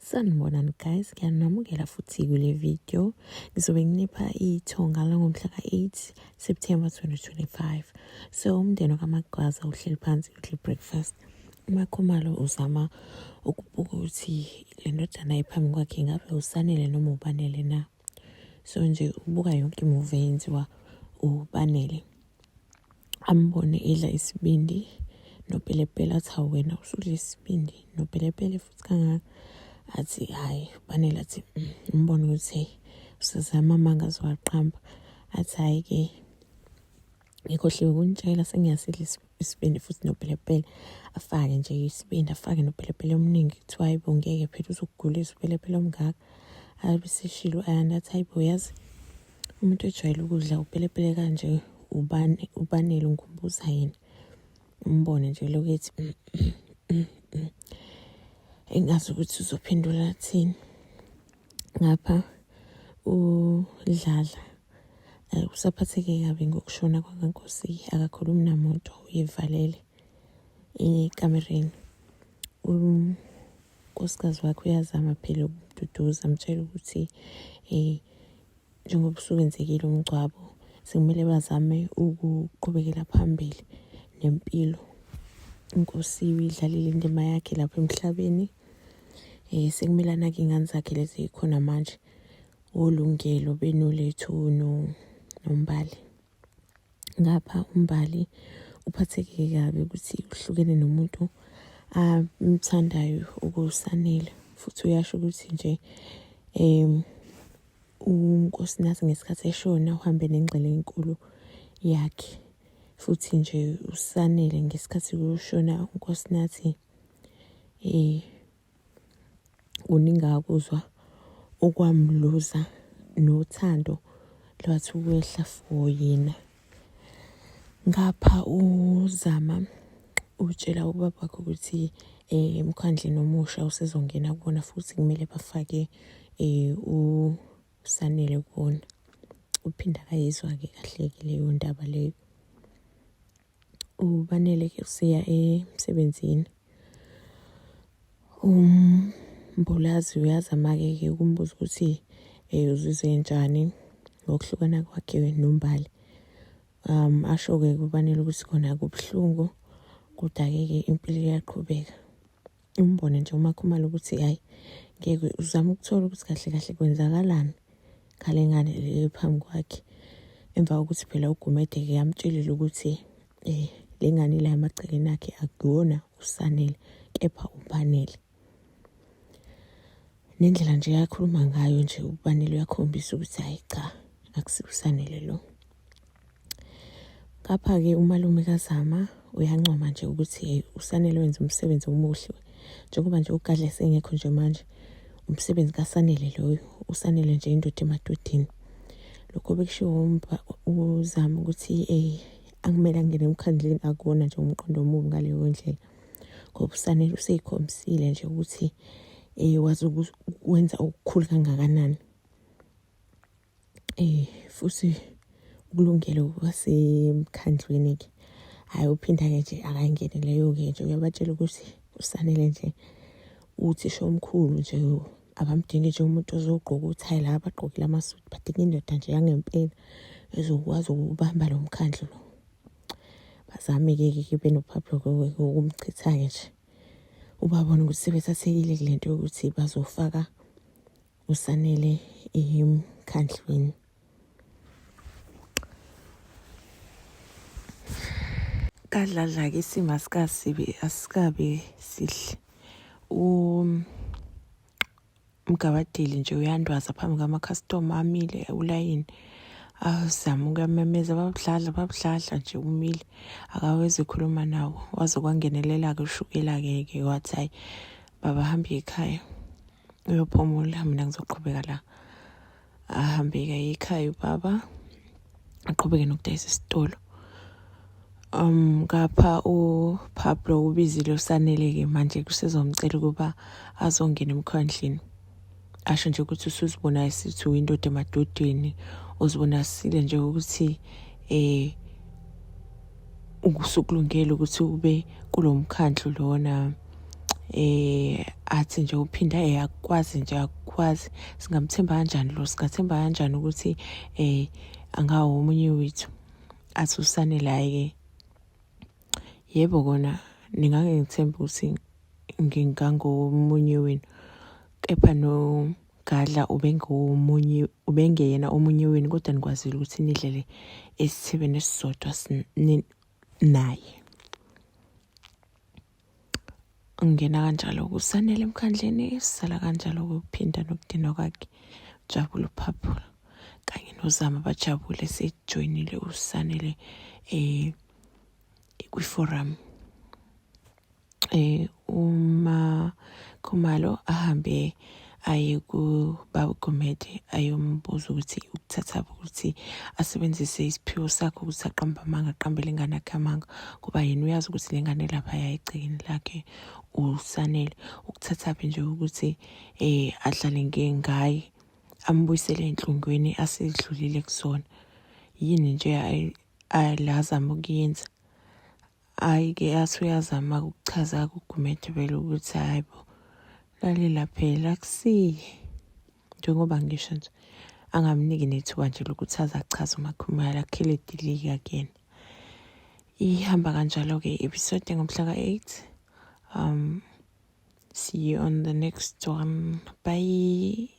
Sanibonani guys, ngiyanamukela futhi kule video. Ngizobe nginipha ithonga langomhla ka-8 September 2025. So umndeni kaMagwaza uhleli phansi udla breakfast. UMakhumalo uzama ukubuka ukuthi le ndodana iphambi kwakhe ingabe uSanele noma uBanele na. So nje ubuka yonke imuvi eyenziwa uBanele. Ambone edla isibindi nopelepele athi hawu wena usudla isibindi nopelepele futhi kangaka athi hhayi banele athi mm, umbone ukuthi hey usazama amanga azowaqamba athi hhayi-ke ngikhohliwe ukunitshela sengiyasidla isibindi futhi nopelepele afake nje isibindi afake nopelepele omningi kuthiwa hayibo ngeke phela uzokugulisa upelepele omngaka abe seshilo ayanda athi hayibo yazi Umuntu ejwayele ukudla upelepele kanje ubani ubanele ungikhumbuza yena umbone nje lokhu ethi mm, mm, mm, engazi ukuthi uzophendula athini ngapha udlala eh, usaphatheke kabi ngokushona kwakankosi akakhulumi namuntu uyivalele ekamereni unkosikazi wakhe uyazama phela ukumduduza amtshela ukuthi um njengoba usuwenzekile umngcwabo sekumele bazame ukuqhubekela phambili nempilo inkosi uyidlalile indima yakhe lapha emhlabeni um sekumele anake iy'ngane zakhe lezi ey'khona manje olungelo benolethu nombali ngapha umbali uphatheke kabi ukuthi uhlukene nomuntu amthandayo okusanele futhi uyasho ukuthi nje um uNkosinathi ngesikhathi eshona uhambe nengxele enkulu yakhe futhi nje usanele ngesikhathi kushona uNkosinathi eh kuningi akuzwa okwamluza nothando lwathi ukwehla for yena ngapha uzama utshela ubaba wakhe ukuthi eh emkhandlini omusha usezongena kuwona futhi kumele bafake eh uSanele kuwona uphinda akayizwa-ke kahle-ke leyo ndaba leyo uBanele-ke usiya emsebenzini uMbulazi uyazama-ke ke ukumbuza ukuthi um uzizwe njani ngokuhlukana kwakhe noMbali um asho-ke kuBanele ukuthi khona kubuhlungu kodwa-ke ke impilo iyaqhubeka umbone nje uMakhumalo ukuthi hhayi ngeke uzama ukuthola ukuthi kahle kahle kwenzakalani ngale ngane le phambi kwakhe emva kokuthi phela uGumede-ke yamtshelile ukuthi um le ngane la emagcekeni akhe akuyona uSanele kepha uBanele nendlela nje yakhuluma ngayo nje uBanele uyakhombisa ukuthi hhayi cha akusiwuSanele lo Ngapha-ke umalume kaZama uyancoma nje ukuthi hey uSanele wenza umsebenzi omuhle njengoba nje uGadla esengekho nje manje umsebenzi kaSanele loyo uSanele nje indoda emadodeni lokho bekushiwo uZama ukuthi hey akumele angene emkhandleni akuwona nje umqondo omubi ngaleyo ndlela ngoba uSanele useyikhombisile nje ukuthi eh wazi ukwenza okukhulu kangakanani Eh futhi ukulungele ukuba semkhandlwini-ke hhayi uphinda-ke nje akayingene leyo-ke nje uyabatshela ukuthi usanele nje uthisha omkhulu nje abamdingi nje umuntu ozogqoka uthayi la abagqokile amasuti badinga indoda nje yangempela ezokwazi ukubamba lo mkhandlu lo bazame-ke ke benoPablo ukumchitha-ke nje ubabona ukuthi sebethathekile kule nto yokuthi bazofaka uSanele emkhandlwini. Kadladla-ke isimo asikasibi asikabi sihle. UMgabadeli nje uyandwaza phambi kwamakhasitoma amile ulayini azama ukuyamemeza babudladla babudladla nje umile akawezi khuluma nawo waze kwangenelela-ke ushukela-ke ke wathi hhayi baba hambe ekhaya uyophumula mina ngizoqhubeka la ahambe-ke ekhaya ubaba aqhubeke nokudayisa isitolo um ngapha uPablo ubizile uSanele-ke manje kusezomcela ukuba azongena emkhandlini asho nje ukuthi usuzibona esithi uyindoda emadodeni uzibona sile nje ukuthi eh usukulungele ukuthi ube kulo mkhandlu lona Eh athi nje uphinda eh akwazi nje akwazi singamthemba kanjani lo singathemba kanjani ukuthi eh angawo omunye wethu athi usanele ke yebo kona ningake ngithembe ukuthi ngingangomunye wenu kepha no Gadla ubengomunye ubengeyena omunye wenu kodwa nikwazile ukuthi nidlele esithebeni esisodwa naye. Ngena kanjalo kusanele emkhandleni sala kanjalo kuphinda nokudinwa kwakhe jabula uphaphula kanye nozama bajabule sejoyinile usanele eh kwi-forum eh uma Khumalo ahambe aye kubaba Gumede ayombuza ukuthi ukuthatha ukuthi asebenzise isiphiwo sakhe ukuthi aqambe amanga aqambele ingane yakhe amanga ngoba yena uyazi ukuthi le ngane lapha yayigcekeni lakhe usanele ukuthathaphi nje ukuthi eh adlale ngengaye ambuyisele enhlungwini asedlulile kuzona yini nje alazama ukuyenza Hhayi-ke athi uyazama ukuchaza kuGumede vele ukuthi hhayi bo lalela phela akusiye njengoba ngisho nje angamniki nethuba nje lokuthi aze achaze uMakhumalo akhele dilika kuyena. Ihamba kanjalo-ke i-episode ngomhla ka-8. See you on the next one. Bye.